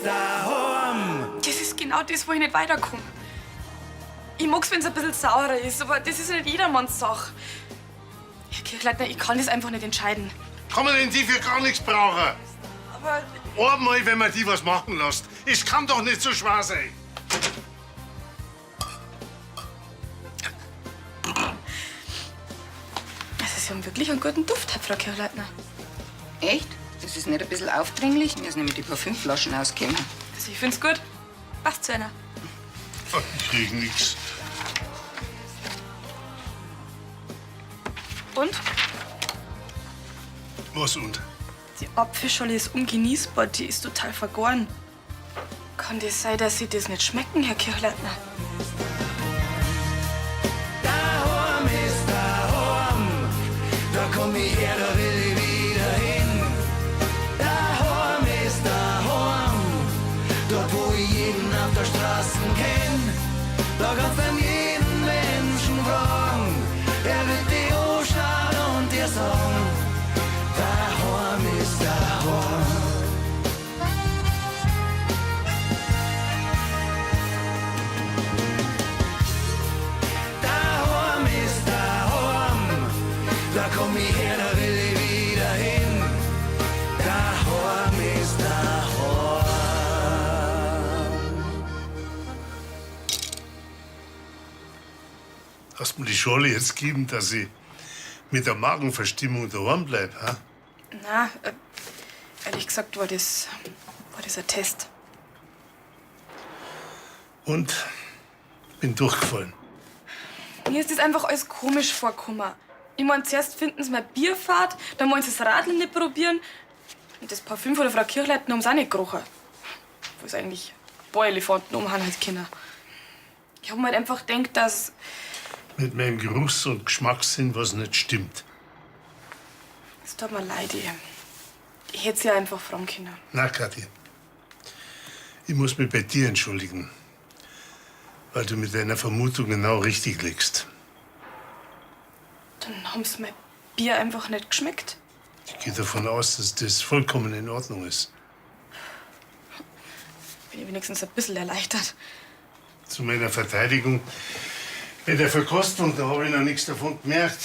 ist daheim. Das ist genau das, wo ich nicht weiterkomme. Ich mag's, wenn's ein bisschen saurer ist, aber das ist nicht jedermanns Sache. Herr Kirchleitner, ich kann das einfach nicht entscheiden. Kann man denn die für gar nichts brauchen? Aber Einmal, wenn man die was machen lässt. Es kann doch nicht so schwer sein. also, Sie haben wirklich einen guten Duft, Frau Kirchleitner. Echt? Das ist nicht ein bisschen aufdringlich? Mir sind nämlich die Parfümflaschen ausgekommen. Also, ich find's gut. Passt zu einer. Ich krieg nix. Und? Was und? Die Apfelschorle ist ungenießbar, die ist total vergoren. Kann das sein, dass Sie das nicht schmecken, Herr Kirchleitner? Daheim ist daheim. Da komm ich her, da will ich wieder hin. Daheim ist daheim. Dort, wo ich jeden auf der Straße kenn. Da kannst du jeden Menschen fragen. Er wird dich anschauen und dir sagen: Daheim ist daheim. Daheim ist daheim. Da komm ich her, da will ich wieder hin. Daheim ist daheim. Hast mir die Schorle jetzt gegeben, dass ich mit der Magenverstimmung daheim bleib, ha? Na, ehrlich gesagt war das ein Test. Und bin durchgefallen. Mir ist das einfach alles komisch vorgekommen. Ich mein, zuerst finden sie mein Bier fad, dann wollen sie das Radl nicht probieren. Und das Parfüm von der Frau Kirchleitner haben sie auch nicht gerochen. Wo es eigentlich ein paar Elefanten umhauen halt können. Ich hab mir halt einfach gedacht, dass. Mit meinem Geruchs- und Geschmackssinn was nicht stimmt. Es tut mir leid, ich hätte sie ja einfach fragen können. Na, Kathi, ich muss mich bei dir entschuldigen, weil du mit deiner Vermutung genau richtig liegst. Dann haben sie mein Bier einfach nicht geschmeckt. Ich gehe davon aus, dass das vollkommen in Ordnung ist. Bin ich wenigstens ein bisschen erleichtert. Zu meiner Verteidigung, bei der Verkostung, da habe ich noch nichts davon gemerkt,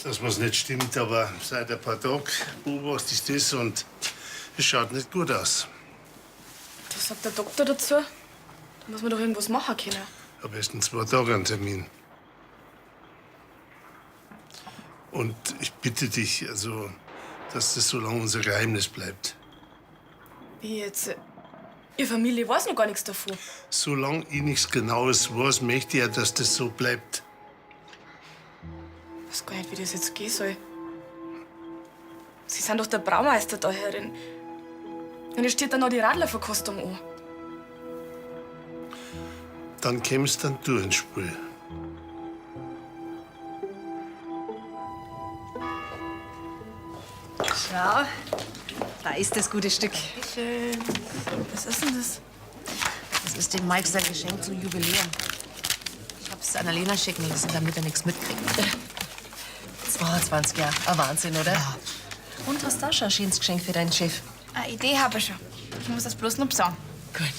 dass was nicht stimmt. Aber seit ein paar Tagen beobachte ich das und es schaut nicht gut aus. Was sagt der Doktor dazu? Da muss man doch irgendwas machen können. Am besten 2 Tage einen Termin. Und ich bitte dich, also, dass das so lange unser Geheimnis bleibt. Wie jetzt? Ihre Familie weiß noch gar nichts davon. Solange ich nichts Genaues weiß, möchte ich ja, dass das so bleibt. Ich weiß gar nicht, wie das jetzt gehen soll. Sie sind doch der Braumeister da herin. Und es steht dann noch die Radlerverkostung an. Dann kämst dann du ins Spiel. Schau, da ist das gute Stück. Schön. Was ist denn das? Das ist dem Mike sein Geschenk zum Jubiläum. Ich hab's Annalena schicken lassen, damit er nichts mitkriegt. 22 Jahre, ein Wahnsinn, oder? Ja. Und hast du auch schon ein schönes Geschenk für deinen Chef? Eine Idee habe ich schon. Ich muss das bloß noch besorgen. Gut.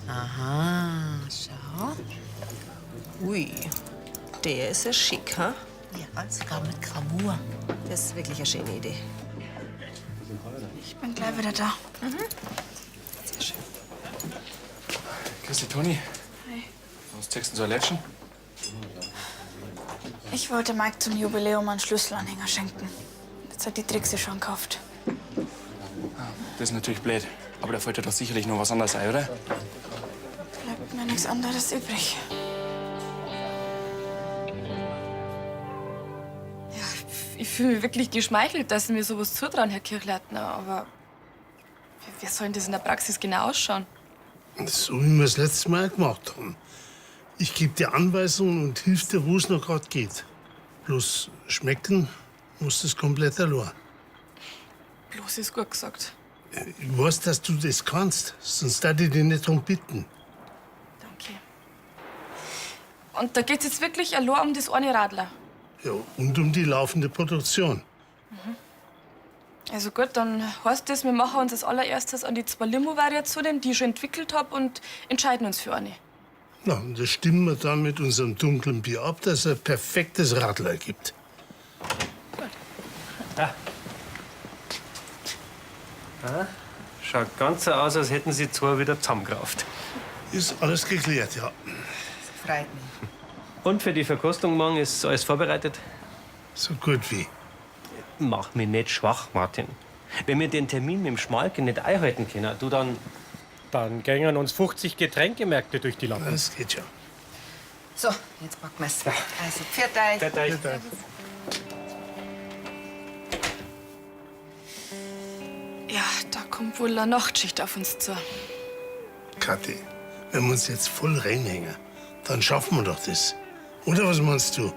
Aha, schau. Ui, der ist ja schick, ha? Ja, sogar mit Gravur. Das ist wirklich eine schöne Idee. Ich bin gleich wieder da. Mhm. Sehr schön. Grüß dich, Toni. Hi. Was zeigst du denn so ein Lätschen? Ich wollte Mike zum Jubiläum einen Schlüsselanhänger schenken. Jetzt hat die Trixie schon gekauft. Das ist natürlich blöd. Aber da fällt dir doch sicherlich noch was anderes ein, oder? Bleibt mir nichts anderes übrig. Ja, ich fühle mich wirklich geschmeichelt, dass Sie mir sowas zutrauen, Herr Kirchleitner. Aber wie soll denn das in der Praxis genau ausschauen? So wie wir es letztes Mal gemacht haben. Ich gebe dir Anweisungen und hilf dir, wo es noch grad geht. Bloß schmecken muss das komplett allein. Bloß ist gut gesagt. Ich weiß, dass du das kannst, sonst darf ich dich nicht drum bitten. Danke. Und da geht's jetzt wirklich allein um das eine Radler? Ja, und um die laufende Produktion. Mhm. Also gut, dann heißt das, wir machen uns als allererstes an die zwei Limo-Variationen, die ich schon entwickelt habe, und entscheiden uns für eine. Na, und das stimmen wir dann mit unserem dunklen Bier ab, dass ein perfektes Radler ergibt. Ah, schaut ganz so aus, als hätten sie zwei wieder zusammengerauft. Ist alles geklärt, ja. Freut mich. Und für die Verkostung morgen ist alles vorbereitet? So gut wie. Mach mich nicht schwach, Martin. Wenn wir den Termin mit dem Schmalke nicht einhalten können, du dann. Dann gängen uns 50 Getränkemärkte durch die Lappen. Das geht schon. So, jetzt packen wir's. Also, pfiat euch. Pfiat euch. Ja, da kommt wohl eine Nachtschicht auf uns zu. Kathi, wenn wir uns jetzt voll reinhängen, dann schaffen wir doch das. Oder was meinst du?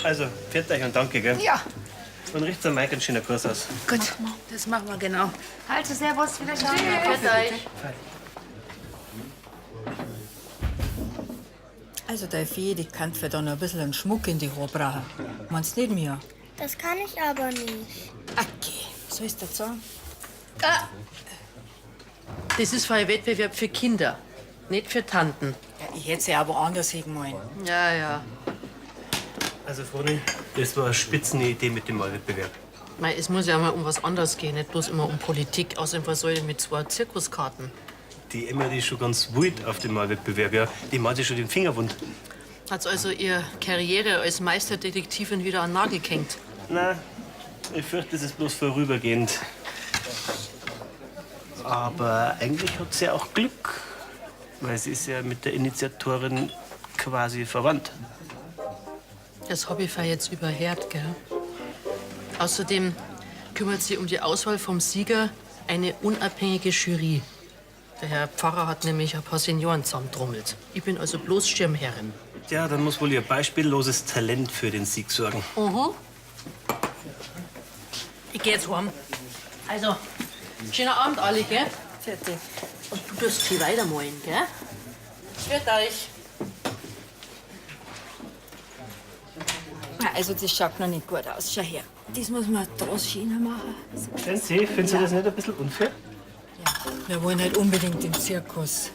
Also, pfiat euch und danke, gell? Ja. Und richtet dem Mike einen schönen Kurs aus. Gut, das machen wir genau. Also, servus, wiederschauen. Pfiat euch. Also, der Fee, die kann für dann ein bisschen einen Schmuck in die Haare brauchen. Meinst nicht mehr? Das kann ich aber nicht. Okay, so ist das so. Ah. Das ist für ein Wettbewerb für Kinder, nicht für Tanten. Ja, ich hätte sie aber anders hingemalt. Ja, ja. Also, Froni, das war eine Spitzenidee mit dem Malwettbewerb. Mei, es muss ja mal um was anderes gehen, nicht bloß immer um Politik. Außerdem, was soll ich denn mit zwei Zirkuskarten? Die Emma, die ist schon ganz wild auf dem Malwettbewerb, ja. Die malt sich schon den Finger wund. Hat's also ihre Karriere als Meisterdetektivin wieder an den Nagel gehängt? Na, ich fürchte, es ist bloß vorübergehend. Aber eigentlich hat sie ja auch Glück, weil sie ist ja mit der Initiatorin quasi verwandt. Das hab ich jetzt überhört, gell? Außerdem kümmert sich um die Auswahl vom Sieger eine unabhängige Jury. Der Herr Pfarrer hat nämlich ein paar Senioren zusammentrommelt. Ich bin also bloß Schirmherrin. Ja, dann muss wohl ihr beispielloses Talent für den Sieg sorgen. Mhm. Ich geh jetzt heim. Also, schönen Abend alle, gell? Fertig. Und du darfst viel weitermalen, gell? Für euch. Na, Also, das schaut noch nicht gut aus. Schau her. Das muss man draus schöner machen. Finden Sie, finden Sie das nicht ein bisschen unfair? Wir wollen halt unbedingt den Zirkus.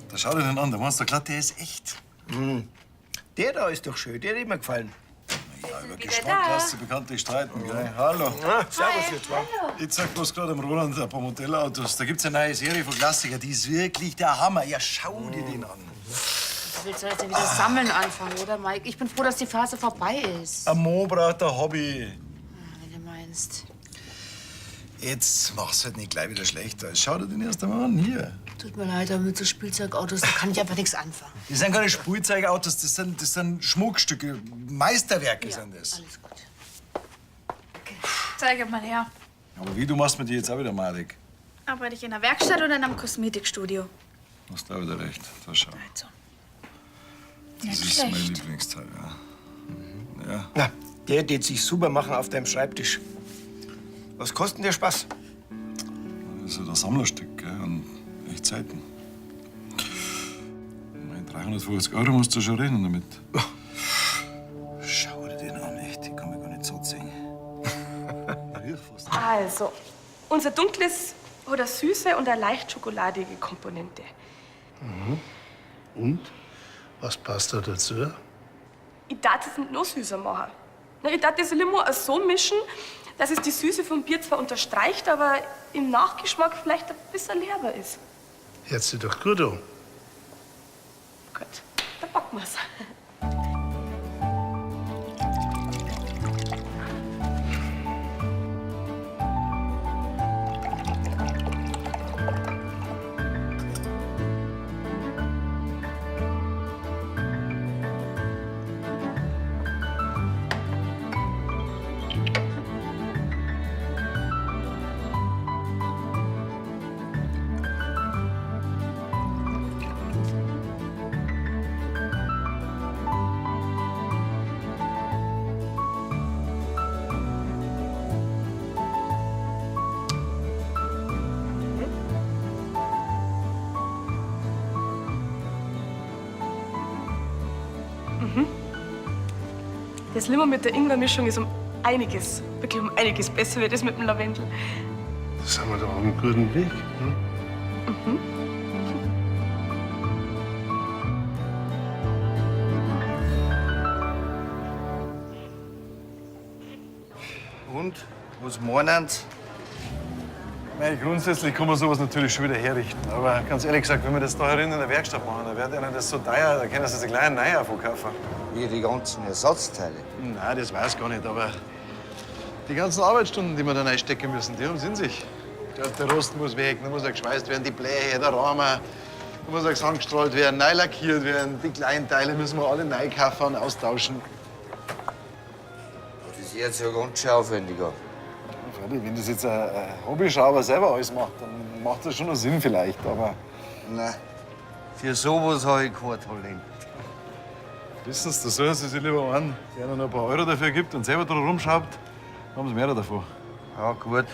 Da schau dir den an, der meinst du glatt, der ist echt. Der da ist doch schön, der hat mir gefallen. Ja, über Geschmack lässt sich bekanntlich streiten, gell? Hallo. Ah, servus, ihr zwei. Ich zeig bloß gerade dem Roland ein paar Modellautos. Da gibt's eine neue Serie von Klassiker, die ist wirklich der Hammer. Ja, schau dir den an. Du willst doch jetzt ja wieder sammeln anfangen, oder, Mike? Ich bin froh, dass die Phase vorbei ist. Ein Mo braucht ein Hobby. Wenn du meinst. Jetzt mach's halt nicht gleich wieder schlechter. Schau dir den erst einmal an, hier. Tut mir leid, aber mit so Spielzeugautos, da kann ich einfach nichts anfangen. Das sind keine Spielzeugautos, das sind Schmuckstücke, Meisterwerke sind das. Alles gut. Zeig mal her. Aber wie, du machst mir die jetzt auch wieder madig. Arbeite ich in der Werkstatt oder in einem Kosmetikstudio? Hast du auch wieder recht. Da schau. Also. Das Nicht ist mein schlecht. Lieblingsteil, ja. Ja. Na, der tät sich super machen auf deinem Schreibtisch. Was kostet denn der Spaß? Das ist halt ein Sammlerstück, gell? Und echt selten. Ich mein, 350 Euro musst du schon rechnen damit. Schau dir den an, echt. Ich kann mich gar nicht satt sehen. Also, unser dunkles hat eine süße und eine leicht schokoladige Komponente. Mhm. Und? Was passt da dazu? Ich darf es nicht noch süßer machen. Na, ich darf das Limo auch so mischen, dass es die Süße vom Bier zwar unterstreicht, aber im Nachgeschmack vielleicht ein bisschen herber ist. Hört sich doch gut an. Gut, dann packen wir's. Mhm. Das Limo mit der Ingwermischung ist um einiges, wirklich um einiges besser wie das mit dem Lavendel. Da sind wir doch auf einem guten Weg. Hm? Mhm. Und? Was meinen Sie? Mei, grundsätzlich kann man sowas natürlich schon wieder herrichten. Aber ganz ehrlich gesagt, wenn wir das da herinnen in der Werkstatt machen, dann wird ihnen das so teuer, da können sie sich gleich einen neuen verkaufen. Wie die ganzen Ersatzteile? Nein, das weiß ich gar nicht, aber die ganzen Arbeitsstunden, die wir da reinstecken müssen, die haben es in sich. Der Rost muss weg, dann muss er geschweißt werden, die Bleche, der Rahmen, da muss er angestrahlt werden, neu lackiert werden, die kleinen Teile müssen wir alle neu kaufen und austauschen. Das ist jetzt ja ganz schön aufwendig. an. Freilich, wenn das jetzt ein Hobbyschrauber selber alles macht, dann macht das schon noch Sinn vielleicht, aber… Nein, für sowas habe ich kein Talent. Wissen Sie, da suchen Sie sich lieber einen, der Ihnen noch ein paar Euro dafür gibt und selber dran rumschraubt, dann haben Sie mehr davon. Ja, gut.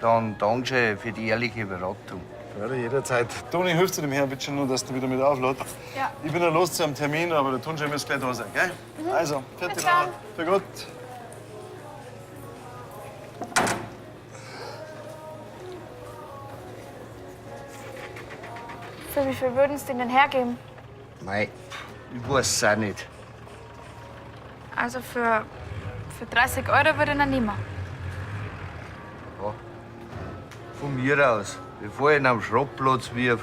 Dann Dankeschön für die ehrliche Beratung. Freilich, jederzeit. Toni, hilfst du dem Herrn bitte schon nur, dass du wieder mit auflädt? Ja. Ich bin ja los zu einem Termin, aber der Tunschel müsste gleich da sein, gell? Mhm. Also, fertig. Bis dann. Für gut. Für wie viel würden Sie den denn hergeben? Mei, ich weiß es auch nicht. Also für 30 Euro würde ich ihn nehmen. Ja. Von mir aus, bevor ich ihn am Schrottplatz wirf,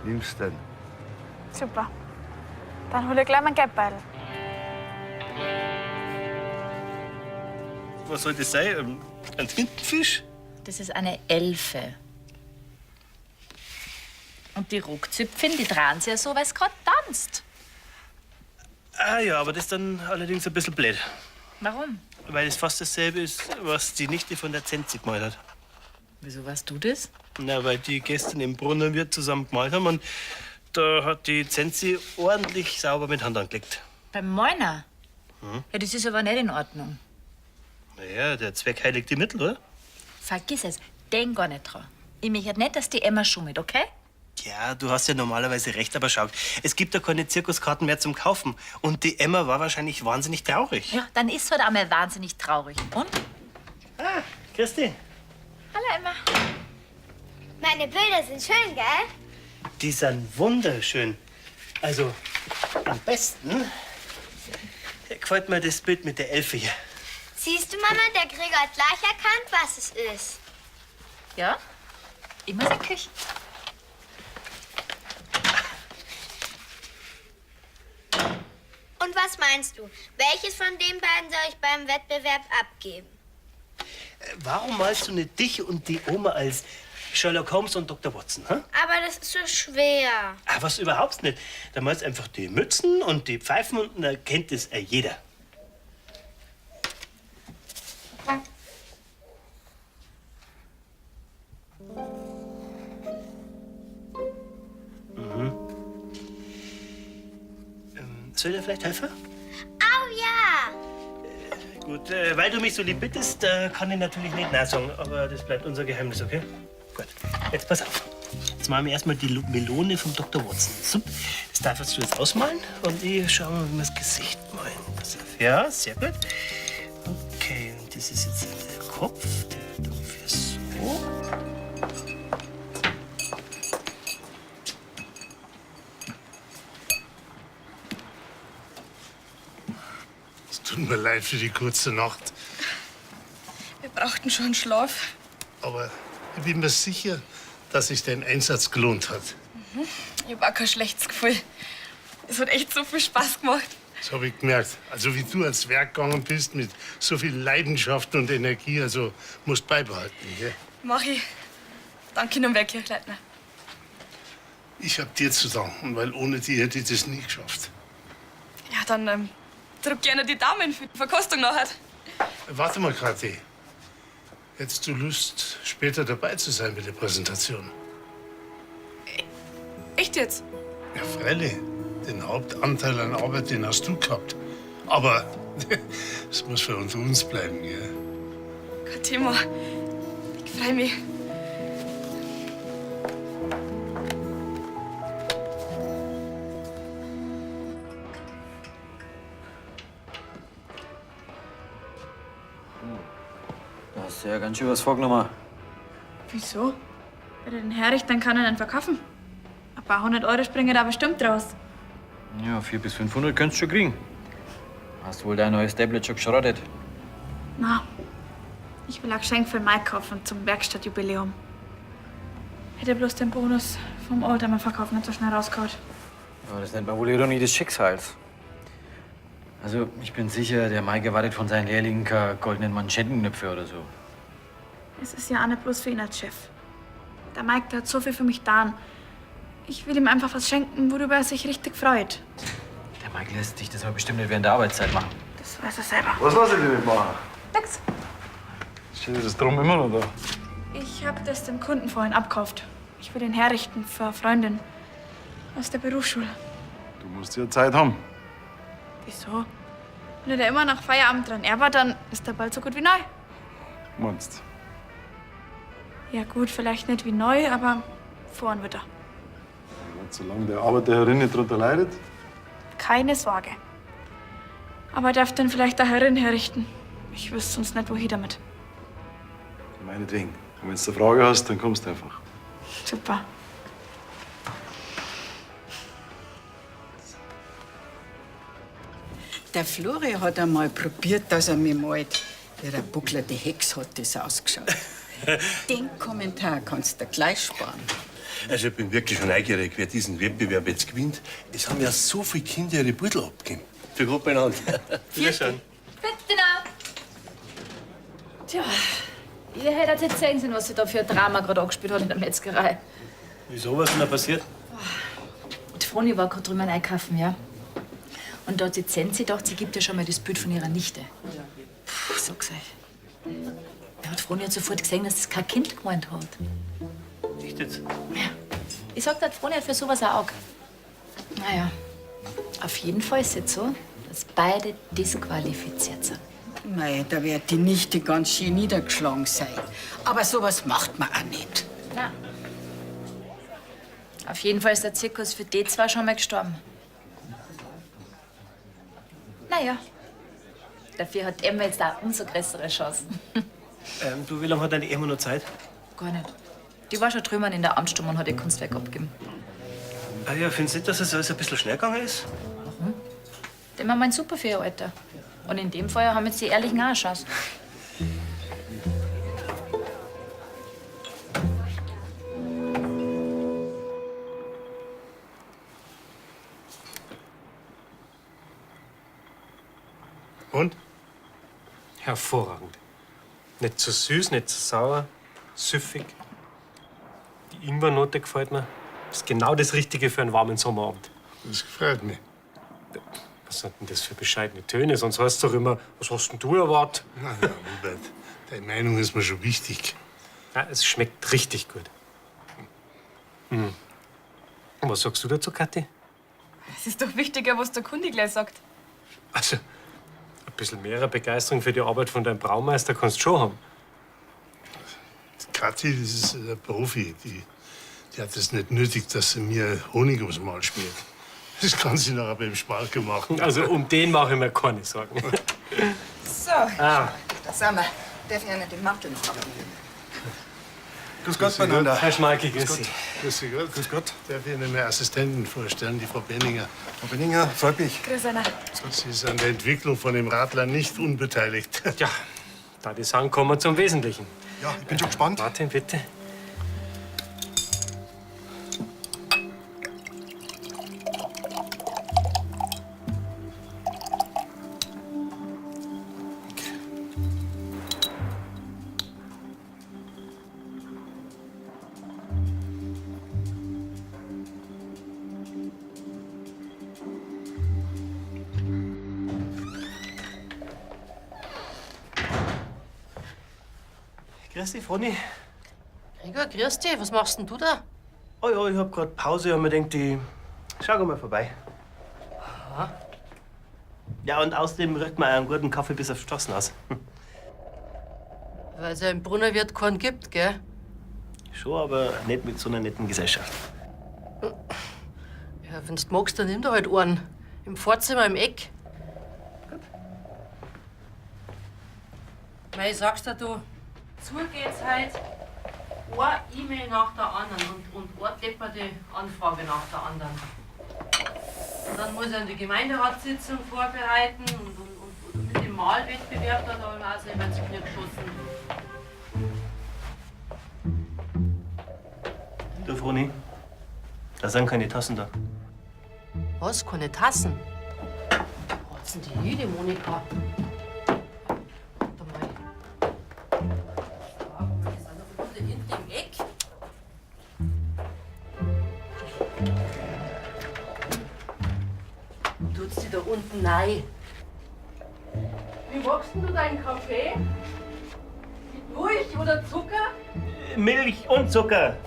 nimmst du den. Super. Dann hol ich gleich mein Geldbeutel. Was soll das sein? Ein Tintenfisch? Das ist eine Elfe. Und die Ruckzüpfchen, die drehen sich ja so, weil es gerade tanzt. Ah ja, aber das ist dann allerdings ein bisschen blöd. Warum? Weil es fast dasselbe ist, was die Nichte von der Zenzi gemalt hat. Wieso weißt du das? Na, weil die gestern im Brunnenwirt zusammen gemalt haben und da hat die Zenzi ordentlich sauber mit Hand angelegt. Beim Moiner? Hm? Ja, das ist aber nicht in Ordnung. Naja, der Zweck heiligt die Mittel, oder? Vergiss es, denk gar nicht dran. Ich möchte nicht, dass die Emma schummelt, okay? Ja, du hast ja normalerweise recht, aber schau, es gibt ja keine Zirkuskarten mehr zum Kaufen. Und die Emma war wahrscheinlich wahnsinnig traurig. Ja, dann ist halt einmal wahnsinnig traurig. Und? Ah, Christi. Hallo Emma. Meine Bilder sind schön, gell? Die sind wunderschön. Also, am besten gefällt mir das Bild mit der Elfe hier. Siehst du, Mama, der Gregor hat gleich erkannt, was es ist. Ja? Ich muss in die Küche. Und was meinst du? Welches von den beiden soll ich beim Wettbewerb abgeben? Warum malst du nicht dich und die Oma als Sherlock Holmes und Dr. Watson? Hä? Aber das ist so schwer. Ah, was überhaupt nicht. Da malst du einfach die Mützen und die Pfeifen und dann kennt es jeder. Mhm. Soll ich dir vielleicht helfen? Au ja! Gut, weil du mich so lieb bittest, kann ich natürlich nicht Nein sagen, aber das bleibt unser Geheimnis, okay? Gut, jetzt pass auf. Jetzt malen wir erstmal die Melone vom Dr. Watson. So, das darfst du jetzt ausmalen und ich schaue mal, wie wir das Gesicht malen. Pass auf. Ja, sehr gut. Okay, und das ist jetzt der Kopf, der wird ungefähr so. Es tut mir leid für die kurze Nacht, Wir brauchten schon einen Schlaf. aber ich bin mir sicher, dass sich dein Einsatz gelohnt hat. Mhm. Ich hab auch kein schlechtes Gefühl. Es hat echt so viel Spaß gemacht. Das habe ich gemerkt. Also wie du ans Werk gegangen bist mit so viel Leidenschaft und Energie, also musst beibehalten. Gell? Mach ich. Danke noch mehr, Kirchleitner. Ich hab dir zu danken, weil ohne die hätte ich das nie geschafft. Ja, dann drück gerne die Daumen für die Verkostung nachher. Warte mal, Kathi. Hättest du Lust, später dabei zu sein bei der Präsentation? Echt jetzt? Ja, freilich. Den Hauptanteil an Arbeit, den hast du gehabt. Aber es muss für unter uns bleiben, gell? Kein Thema. Ich freu mich. Hast du ja ganz schön was vorgenommen. Wieso? Wenn er den herricht, dann kann er ihn verkaufen. Ein paar hundert Euro springen da bestimmt raus. Ja, 400 bis 500 könntest du schon kriegen. Hast wohl dein neues Tablet schon geschrottet. Na, ich will ein Geschenk für Mike kaufen zum Werkstattjubiläum. Hätte bloß den Bonus vom Oldtimer-Verkauf nicht so schnell rausgehauen. Ja, das nennt man wohl Ironie des Schicksals. Also, ich bin sicher, der Mike erwartet von seinen Lehrlingen keine goldenen Manschettenknöpfe oder so. Es ist ja auch nicht bloß für ihn als Chef. Der Mike, der hat so viel für mich getan. Ich will ihm einfach was schenken, worüber er sich richtig freut. Der Mike lässt dich das aber bestimmt nicht während der Arbeitszeit machen. Das weiß er selber. Was lass ich denn nicht machen? Nix. Steht das drum immer noch da? Ich habe das dem Kunden vorhin abkauft. Ich will ihn herrichten für eine Freundin aus der Berufsschule. Du musst ja Zeit haben. Wieso? Wenn er da immer nach Feierabend dran arbeitet, dann ist er bald so gut wie neu. Meinst Ja gut, vielleicht nicht wie neu, aber vorn wird er. Ja, solange der Arbeit der Herrin nicht drunter leidet. Keine Sorge. Aber er darf dann vielleicht da herin herrichten. Ich wüsste sonst nicht, wohin damit. Meinetwegen. Und wenn du eine Frage hast, dann kommst du einfach. Super. Der Flori hat einmal probiert, dass er mich malt. Wie der Buckler die Hex hat das ausgeschaut. Den Kommentar kannst du dir gleich sparen. Also ich bin wirklich schon neugierig, wer diesen Wettbewerb jetzt gewinnt. Es haben ja so viele Kinder ihre Beutel abgegeben. Für Gott beieinander. Wiederschauen. Bitte noch. Tja, ihr hättet jetzt sehen sollen, was sich da für ein Drama gerade angespielt hat in der Metzgerei. Wieso, was ist denn da passiert? Die Froni war gerade drüben einkaufen, ja. Und da hat die Zenzi gedacht, sie gibt ja schon mal das Bild von ihrer Nichte. Puh, sag's euch. Da hat Froni hat sofort gesehen, dass das kein Kind gemeint hat. Echt jetzt? Ich sag dir, die Froni hat für sowas ein Auge. Naja, auf jeden Fall ist es jetzt so, dass beide disqualifiziert sind. Mei, da wird die Nichte ganz schön niedergeschlagen sein. Aber sowas macht man auch nicht. Na. Auf jeden Fall ist der Zirkus für die zwei schon mal gestorben. Naja, dafür hat Emma jetzt auch umso größere Chancen. Du, wie lange hat eigentlich Emma noch Zeit? Gar nicht. Die war schon drüben in der Amtsstube und hat ihr Kunstwerk abgegeben. Ah ja, findest du nicht, dass es alles ein bisschen schnell gegangen ist? Warum? Denn man meint super für ihr Alter. Und in dem Fall haben jetzt die Ehrlichen auch eine Chance. Und? Hervorragend. Nicht zu süß, nicht zu sauer, süffig. Die Ingwernote gefällt mir. Ist genau das Richtige für einen warmen Sommerabend. Das gefällt mir. Was sind denn das für bescheidene Töne? Sonst heißt es doch immer, was hast denn du erwartet? Na, na, Hubert, deine Meinung ist mir schon wichtig. Ja, es schmeckt richtig gut. Und was sagst du dazu, Kathi? Es ist doch wichtiger, was der Kunde gleich sagt. Also, ein bisschen mehr Begeisterung für die Arbeit von deinem Braumeister kannst du schon haben. Die Kathi, das ist ein Profi. Die hat es nicht nötig, dass sie mir Honig ums Maul schmiert. Das kann sie nachher beim Spargel machen. Also, um den mache ich mir keine Sorgen. So, Ah. da sind wir. Darf ich Ihnen den Mantel noch abnehmen? Grüß Gott, beieinander. Herr Schmalke, grüß Sie. Grüß Sie Gott. Grüß Gott. Darf ich Ihnen meine Assistentin vorstellen, die Frau Benninger. Frau Benninger, freut mich. Grüß Anna. Sie ist an der Entwicklung von dem Radler nicht unbeteiligt. Ja, da die sagen, kommen wir zum Wesentlichen. Ja, ich bin schon gespannt. Martin, bitte. Grüß dich, Froni. Gregor, grüß dich. Was machst denn du da? Oh ja, ich hab grad Pause und mir denkt, ich schau mal vorbei. Aha. Ja, und außerdem rückt man einen guten Kaffee bis auf die Straßen aus. Weil es ja im Brunnerwirt keinen gibt, gell? Schon, aber nicht mit so einer netten Gesellschaft. Ja, wenn's magst, dann nimm doch halt einen. Im Vorzimmer, im Eck. Mei, sagst du, du, Zugeht's halt. Eine E-Mail nach der anderen und eine depperte Anfrage nach der anderen. Und dann muss ich die Gemeinderatssitzung vorbereiten und mit dem Malwettbewerb, da habe ich mir auch selber ins Knie geschossen. Du, Froni, da sind keine Tassen da. Was? Keine Tassen? Wo hat denn die hin, die Monika? Warte mal. Ja, die sind doch da hinten im Eck. Tut's die da unten rein? Wie magst denn du deinen Kaffee? Mit Milch oder Zucker? Milch und Zucker.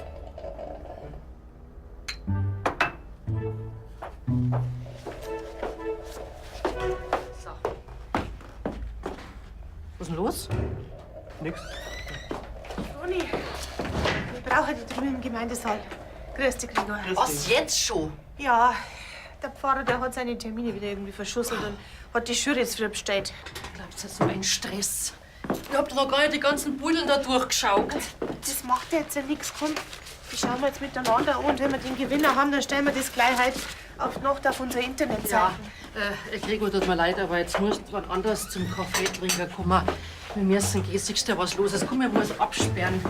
So. Was ist denn los? Nix. Toni, wir brauchen dich drüben im Gemeindesaal. Grüß dich, Gregor. Was, jetzt schon? Ja, der Pfarrer, der hat seine Termine wieder irgendwie verschusselt und hat die Jury jetzt früh bestellt. Glaubst du, so ein Stress? Ich hab doch noch gar nicht die ganzen Budeln da durchgeschaut. Das macht ja jetzt ja nichts, komm. Die schauen wir jetzt miteinander an und wenn wir den Gewinner haben, dann stellen wir das gleich halt auf die Nacht auf unsere Internetseite. Ja, Gregor, tut mir leid, aber jetzt muss wann anders zum Kaffeetrinker kommen. Wir müssen gehen, siehst du, was los ist. Komm, wir muss absperren.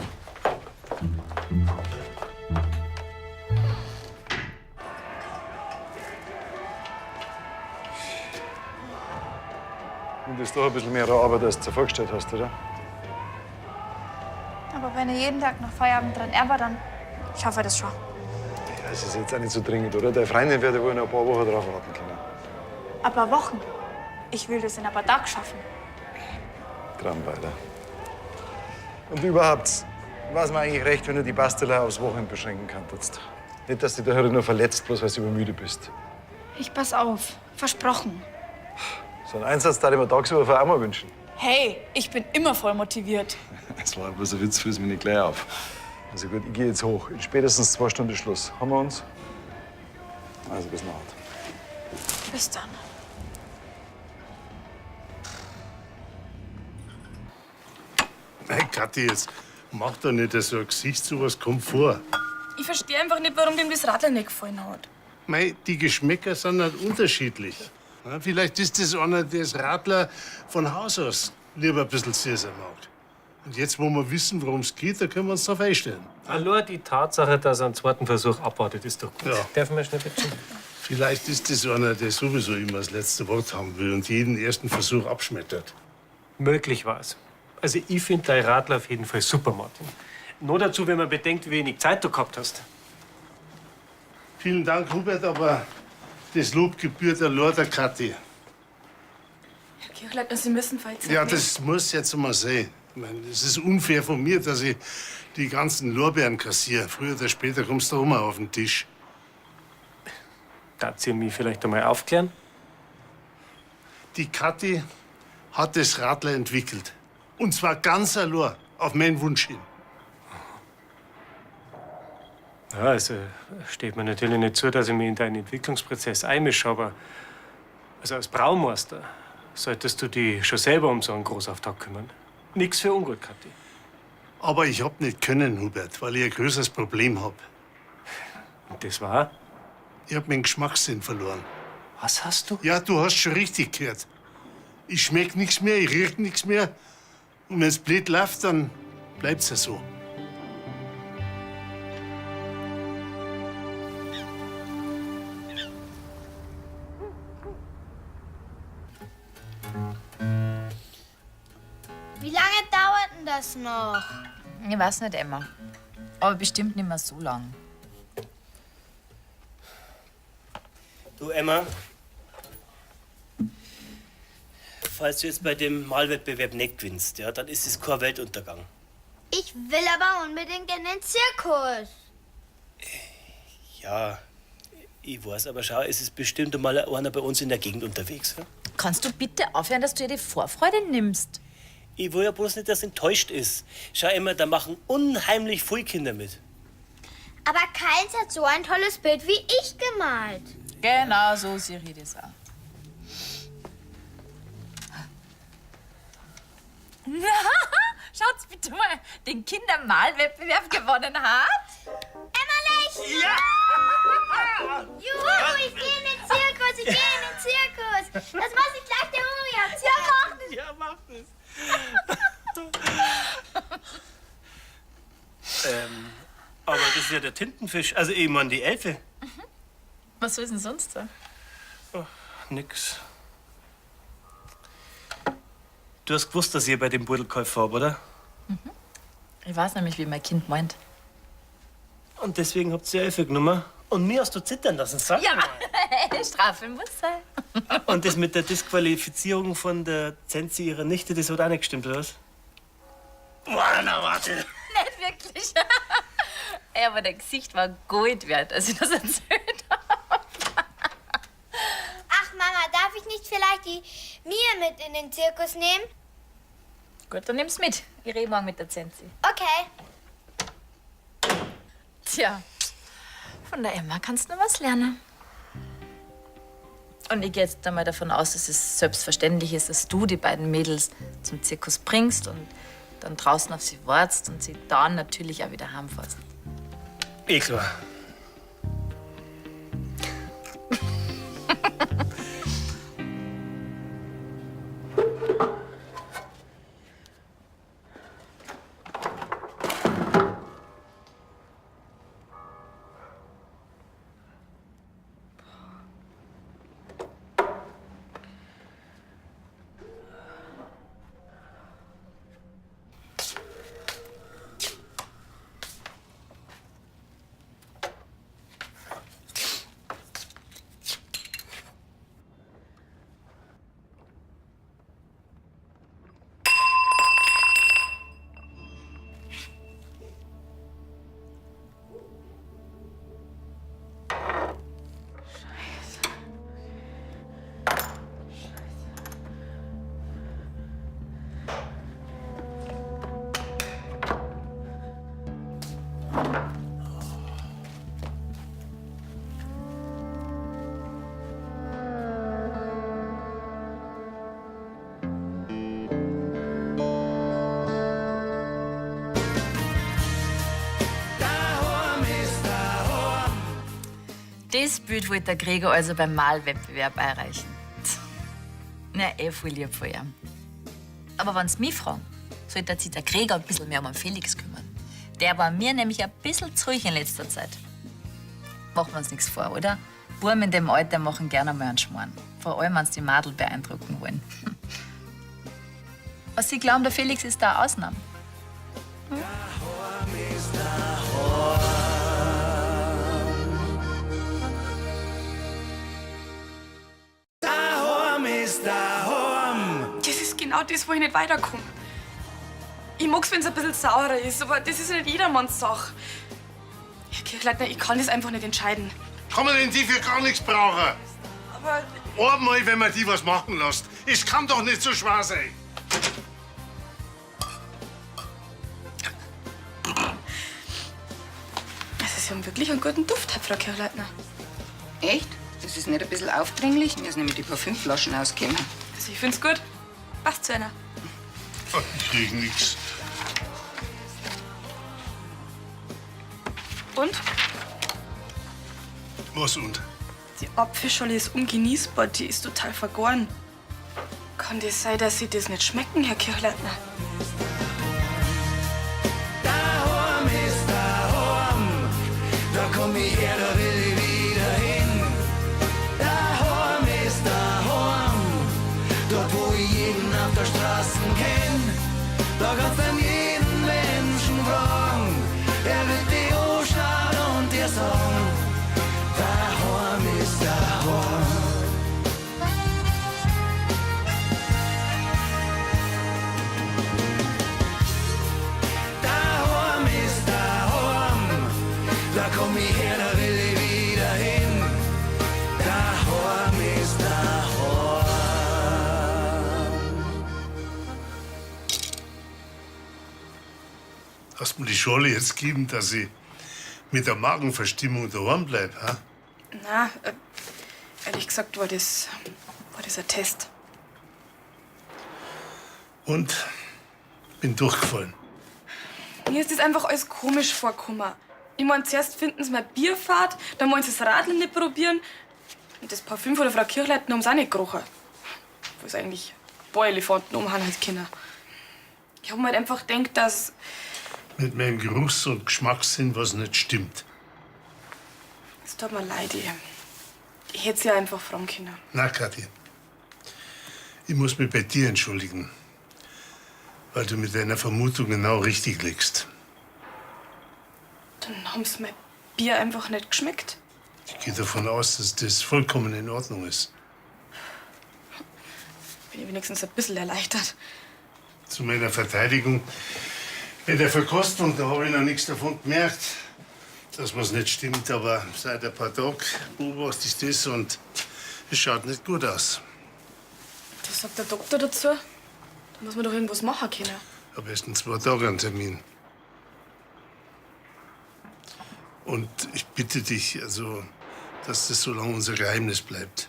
Und das ist doch ein bisschen mehr Arbeit, als du dir vorgestellt hast, oder? Aber wenn ich jeden Tag nach Feierabend dran ärber, dann schaffe ich das schon. Ja, es ist jetzt auch nicht so dringend, oder? Deine Freundin wird ja wohl noch ein paar Wochen drauf warten können. Ein paar Wochen. Ich will das in ein paar Tagen schaffen. Dran weiter. Und überhaupt, war es mir eigentlich recht, wenn du die Bastelei aufs Wochenende beschränken könntest. Nicht, dass du dich daher nur verletzt, bloß weil du übermüdet bist. Ich pass auf. Versprochen. So einen Einsatz darf ich mir tagsüber auch mal wünschen. Hey, ich bin immer voll motiviert. Das war bloß ein Witz, friss mich nicht gleich auf. Also gut, ich gehe jetzt hoch. In spätestens 2 Stunden Schluss. Haben wir uns? Also bis nachher. Bis dann. Nein, Kathi, jetzt mach doch nicht so ein Gesicht, sowas kommt vor. Ich verstehe einfach nicht, warum dem das Radl nicht gefallen hat. Mei, die Geschmäcker sind halt unterschiedlich. Ja, vielleicht ist das einer, der das Radler von Haus aus lieber ein bisschen süßer mag. Und jetzt, wo wir wissen, worum es geht, da können wir uns darauf einstellen. Allein die Tatsache, dass er einen zweiten Versuch abwartet, ist doch gut. Ja. Darf man schnell bitte? Vielleicht ist das einer, der sowieso immer das letzte Wort haben will und jeden ersten Versuch abschmettert. Möglich war's. Also ich finde dein Radler auf jeden Fall super, Martin. Nur dazu, wenn man bedenkt, wie wenig Zeit du gehabt hast. Vielen Dank, Hubert, aber das Lob gebührt allein der Kathi. Herr Kirchleitner, Sie müssen jetzt Ja, das muss jetzt mal sein. Ich meine, es ist unfair von mir, dass ich die ganzen Lorbeeren kassiere. Früher oder später kommst du auch mal auf den Tisch. Darf sie mich vielleicht einmal aufklären? Die Kathi hat das Radler entwickelt. Und zwar ganz allein, auf meinen Wunsch hin. Ja, also steht mir natürlich nicht zu, dass ich mich in deinen Entwicklungsprozess einmische, aber also als Braumeister solltest du dich schon selber um so einen Großauftrag kümmern. Nix für ungut, Kathi. Aber ich hab nicht können, Hubert, weil ich ein größeres Problem hab. Und das war? Ich hab meinen Geschmackssinn verloren. Was hast du? Ja, du hast schon richtig gehört. Ich schmeck nichts mehr, ich riech nichts mehr. Und wenn's blöd läuft, dann bleibt's ja so. Wie lange dauert denn das noch? Ich weiß nicht, Emma. Aber bestimmt nicht mehr so lang. Du, Emma. Falls du jetzt bei dem Malwettbewerb nicht gewinnst, ja, dann ist es kein Weltuntergang. Ich will aber unbedingt in den Zirkus. Ja, ich weiß, aber schau, es ist bestimmt einmal einer bei uns in der Gegend unterwegs. Ja? Kannst du bitte aufhören, dass du ihr die Vorfreude nimmst? Ich will ja bloß nicht, dass enttäuscht ist. Schau immer, da machen unheimlich viele Kinder mit. Aber keins hat so ein tolles Bild wie ich gemalt. Genau so sehe ich das auch. Na, Schaut's bitte mal, den Kindermalwettbewerb gewonnen hat. Emma Lechner! Ja! Juhu, ich gehe in den Zirkus, ich gehe in den Zirkus. Das muss ich gleich der Uri erzählen. Ja, mach das. Ja, mach das. Aber das ist ja der Tintenfisch. Also, ich mein, die Elfe. Was soll denn sonst da? Nix. Du hast gewusst, dass ich bei dem Burdel geholfen hab, oder? Ich weiß nämlich, wie mein Kind meint. Und deswegen habt ihr die Elfe genommen. Und mir hast du zittern lassen, sag Ja, mal. Strafe muss sein. Und das mit der Disqualifizierung von der Zenzi ihrer Nichte, das hat auch nicht gestimmt, oder was? Boah, na warte. Nicht wirklich. Ey, aber dein Gesicht war Gold wert, als ich das erzählt habe. Ach Mama, darf ich nicht vielleicht die Mia mit in den Zirkus nehmen? Gut, dann nimm's mit. Ich rede morgen mit der Zenzi. Okay. Tja, von der Emma kannst du noch was lernen. Und ich gehe jetzt einmal davon aus, dass es selbstverständlich ist, dass du die beiden Mädels zum Zirkus bringst und dann draußen auf sie wartest und sie dann natürlich auch wieder heimfährst. Eh klar. Daheim ist daheim. Das Bild wollte der Gregor also beim Malwettbewerb einreichen. Na, eh voll lieb von ihm. Aber wenn's mich fragen, sollte sich der Gregor ein bisschen mehr um den Felix kümmern. Der war mir nämlich ein bisschen zu ruhig in letzter Zeit. Machen wir uns nichts vor, oder? Burm in dem Alter machen gerne mal einen Schmarrn. Vor allem, wenn's die Madel beeindrucken wollen. Was Sie glauben, der Felix ist da eine Ausnahme. Daheim ist daheim. Das ist genau das, wo ich nicht weiterkomme. Ich mag's, wenn's ein bisschen saurer ist, aber das ist nicht jedermanns Sache. Herr Kirchleitner, ich kann das einfach nicht entscheiden. Kann man denn die für gar nichts brauchen? Aber Einmal, wenn man die was machen lässt. Es kann doch nicht so schwer sein. also, Sie haben wirklich einen guten Duft, Frau Kirchleitner. Echt? Das ist nicht ein bisschen aufdringlich? Mir sind nämlich die Parfümflaschen ausgekommen. Also, ich find's gut. Passt zu einer. Ich krieg nix. Und? Was und? Die Apfelschorle ist ungenießbar, die ist total vergoren. Kann das sein, dass Sie das nicht schmecken, Herr Kirchleitner? Daheim ist daheim. Da komm ich her, da will ich wieder hin. Daheim ist daheim. Dort, wo ich jeden auf der Straße kenn. Da kannst du jeden Menschen fragen. Er wird dich anschauen und dir sagen: Daheim ist daheim. Daheim ist daheim. Da komm ich her, da will ich wieder hin. Daheim ist daheim. Hast mir die Schorle jetzt gegeben, dass ich mit der Magenverstimmung daheim bleib, ha? Na, ehrlich gesagt war das ein Test. Und Bin durchgefallen. Mir ist das einfach alles komisch vorgekommen. Ich mein, zuerst finden sie mein Bier fad, dann wollen sie das Radl nicht probieren. Und das Parfüm von der Frau Kirchleitner haben sie auch nicht gerochen. Wo es eigentlich ein paar Elefanten umhauen hat können. Ich hab mir halt einfach gedacht, dass. Mit meinem Geruchs- und Geschmackssinn was nicht stimmt. Es tut mir leid, ich hätte sie ja einfach fragen können. Na, Kathi, ich muss mich bei dir entschuldigen, weil du mit deiner Vermutung genau richtig liegst. Dann haben sie mein Bier einfach nicht geschmeckt. Ich gehe davon aus, dass das vollkommen in Ordnung ist. Bin ich wenigstens ein bisschen erleichtert. Zu meiner Verteidigung, bei der Verkostung, da habe ich noch nichts davon gemerkt, dass was nicht stimmt, aber seit ein paar Tagen beobachte ich das und es schaut nicht gut aus. Was sagt der Doktor dazu? Da muss man doch irgendwas machen können. Am besten 2 Tage einen Termin. Und ich bitte dich, also, dass das so lange unser Geheimnis bleibt.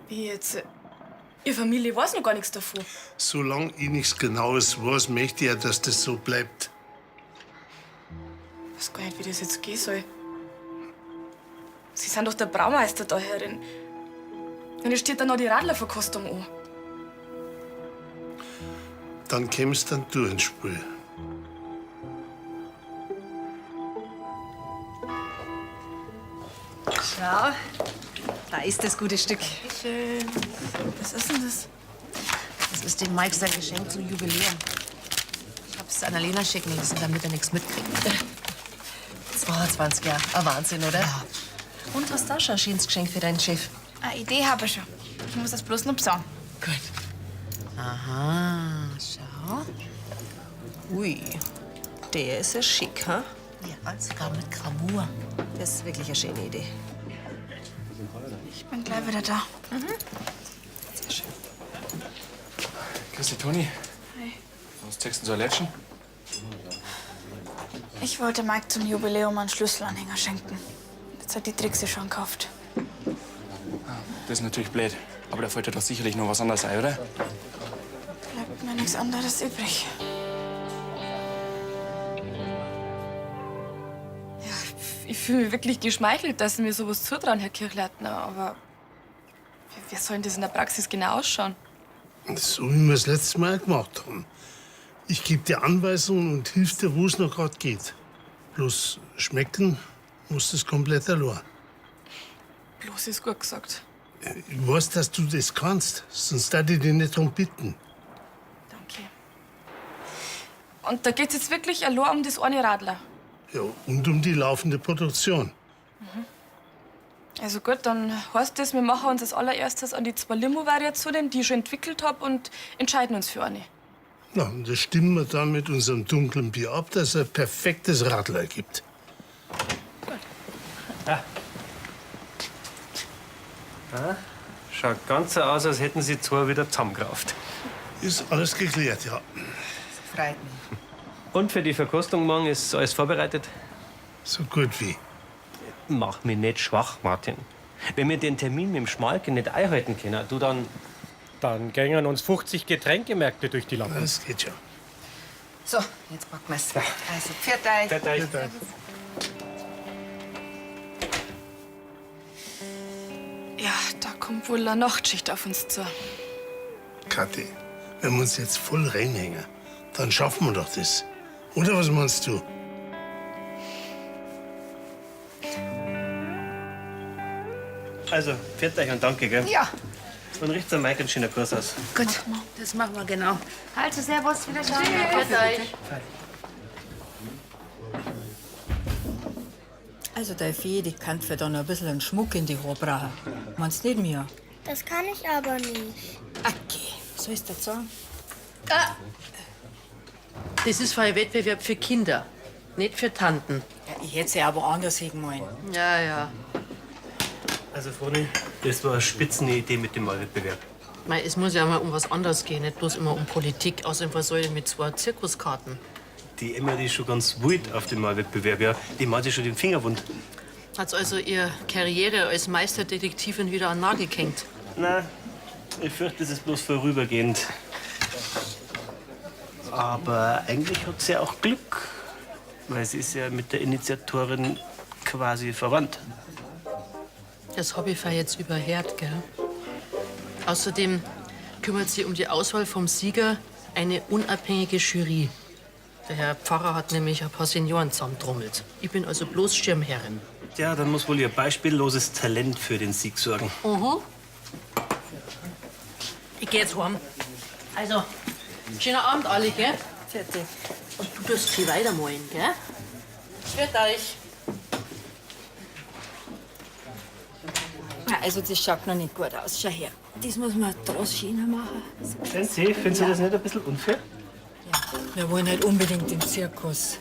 Wie jetzt? Ihre Familie weiß noch gar nichts davon. Solange ich nichts Genaues weiß, möchte ich ja, dass das so bleibt. Ich weiß gar nicht, wie das jetzt gehen soll. Sie sind doch der Braumeister da herin. Und es steht dann noch die Radlerverkostung an. Dann kämst dann du ins Spiel. Schau, da ist das gute Stück. Schön. Was ist denn das? Das ist dem Mike sein Geschenk zum Jubiläum. Ich hab's Annalena schicken lassen, damit er nichts mitkriegt. 22 Jahre, ein Wahnsinn, oder? Ja. Und hast du auch schon ein schönes Geschenk für deinen Chef? Eine Idee habe ich schon. Ich muss das bloß noch besorgen. Aha, schau. Ui, der ist ja schick, ha? Ja, sogar mit Gravur. Das ist wirklich eine schöne Idee. Ich bin gleich wieder da. Sehr schön. Grüß dich, Toni. Hi. Was zeigst du denn so ein Lätschen? Ich wollte Mike zum Jubiläum einen Schlüsselanhänger schenken. Jetzt hat die Trixie schon gekauft. Das ist natürlich blöd. Aber da fällt dir doch sicherlich noch was anderes ein, oder? Bleibt mir nichts anderes übrig. Ich fühle mich wirklich geschmeichelt, dass Sie mir sowas zutrauen, Herr Kirchleitner. Aber wie soll denn das in der Praxis genau ausschauen? So wie wir es letztes Mal gemacht haben. Ich gebe dir Anweisungen und hilf dir, wo es noch gerade geht. Bloß schmecken muss das komplett allein. Bloß ist gut gesagt. Ich weiß, dass du das kannst, sonst darf ich dich nicht darum bitten. Und da geht's jetzt wirklich allein um das eine Radler. Ja, und um die laufende Produktion. Also gut, dann heißt das, wir machen uns als allererstes an die zwei Limo-Variationen, die ich schon entwickelt habe, und entscheiden uns für eine. Na, und das stimmen wir dann mit unserem dunklen Bier ab, dass es ein perfektes Radler gibt. Ah, schaut ganz so aus, als hätten sie zwei wieder zusammengerauft. Ist alles geklärt, ja. Freut mich. Und für die Verkostung morgen ist alles vorbereitet? So gut wie. Mach mich nicht schwach, Martin. Wenn wir den Termin mit dem Schmalke nicht einhalten können, du dann. Dann gängen uns 50 Getränkemärkte durch die Lappen. Das geht schon. So, jetzt packen wir's. Also, pfiat euch. Pfiat euch. Ja, da kommt wohl eine Nachtschicht auf uns zu. Kathi, wenn wir uns jetzt voll reinhängen, dann schaffen wir doch das. Oder was meinst du? Also, pfiat euch und danke, gell? Ja. Und richtet dem Mike einen schönen Kurs aus. Gut, das machen wir genau. Also, servus, wiederschauen. Pfiat euch. Also, der Fee, die kann für dann ein bisschen einen Schmuck in die Haare brauchen. Meinst nicht mir? Das kann ich aber nicht. Okay, so ist das sagen. Ah. Das ist für ein Wettbewerb für Kinder, nicht für Tanten. Ja, ich hätte sie aber anders hingemalt. Ja, ja. Also, Froni, das war eine Spitzenidee mit dem Malwettbewerb. Mei, es muss ja mal um was anderes gehen, nicht bloß immer um Politik. Außerdem, was soll ich denn mit zwei Zirkuskarten? Die Emma, die ist schon ganz wild auf dem Malwettbewerb, ja. Die malt sich schon den Finger wund. Hat's also ihre Karriere als Meisterdetektivin wieder an den Nagel gehängt? Na, ich fürchte, das ist bloß vorübergehend. Aber eigentlich hat sie ja auch Glück, weil sie ist ja mit der Initiatorin quasi verwandt. Das hab ich jetzt überhört, gell? Außerdem kümmert sich um die Auswahl vom Sieger eine unabhängige Jury. Der Herr Pfarrer hat nämlich ein paar Senioren zusammentrommelt. Ich bin also bloß Schirmherrin. Ja, dann muss wohl ihr beispielloses Talent für den Sieg sorgen. Mhm. Ich geh jetzt heim. Also, schönen Abend alle, gell? Fertig. Und du darfst viel weitermalen, gell? Für euch. Na, Also, das schaut noch nicht gut aus. Schau her. Das muss man draus schöner machen. Zenzi, findest du das nicht ein bisschen unfair? Wir wollen halt unbedingt den Zirkus.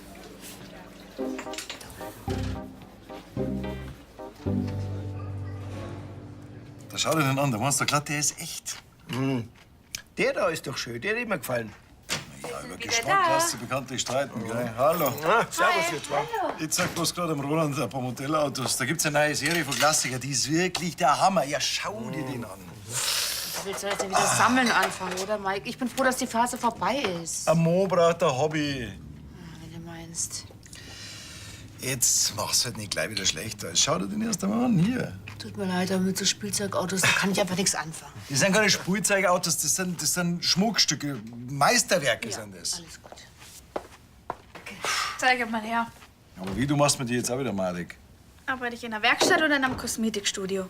Da schau dir den an, der meinst du glatt, der ist echt. Der da ist doch schön, der hat mir gefallen. Ja, über Geschmack lässt sich bekanntlich streiten, gell? Hallo. Ah, servus, ihr zwei. Ich zeig bloß gerade am Roland ein paar Modellautos. Da gibt's eine neue Serie von Klassiker, die ist wirklich der Hammer. Ja, schau dir den an. Du willst doch jetzt ja wieder sammeln anfangen, oder, Mike? Ich bin froh, dass die Phase vorbei ist. Ein Mo braucht ein Hobby. Wenn du meinst. Jetzt mach's halt nicht gleich wieder schlechter. Schau dir den erst einmal an, hier. Tut mir leid, aber mit so Spielzeugautos, da kann ich einfach nichts anfangen. Das sind keine Spielzeugautos, das sind Schmuckstücke, Meisterwerke sind das. Zeig mal her. Aber wie, du machst mir die jetzt auch wieder madig? Arbeite ich in der Werkstatt oder in einem Kosmetikstudio?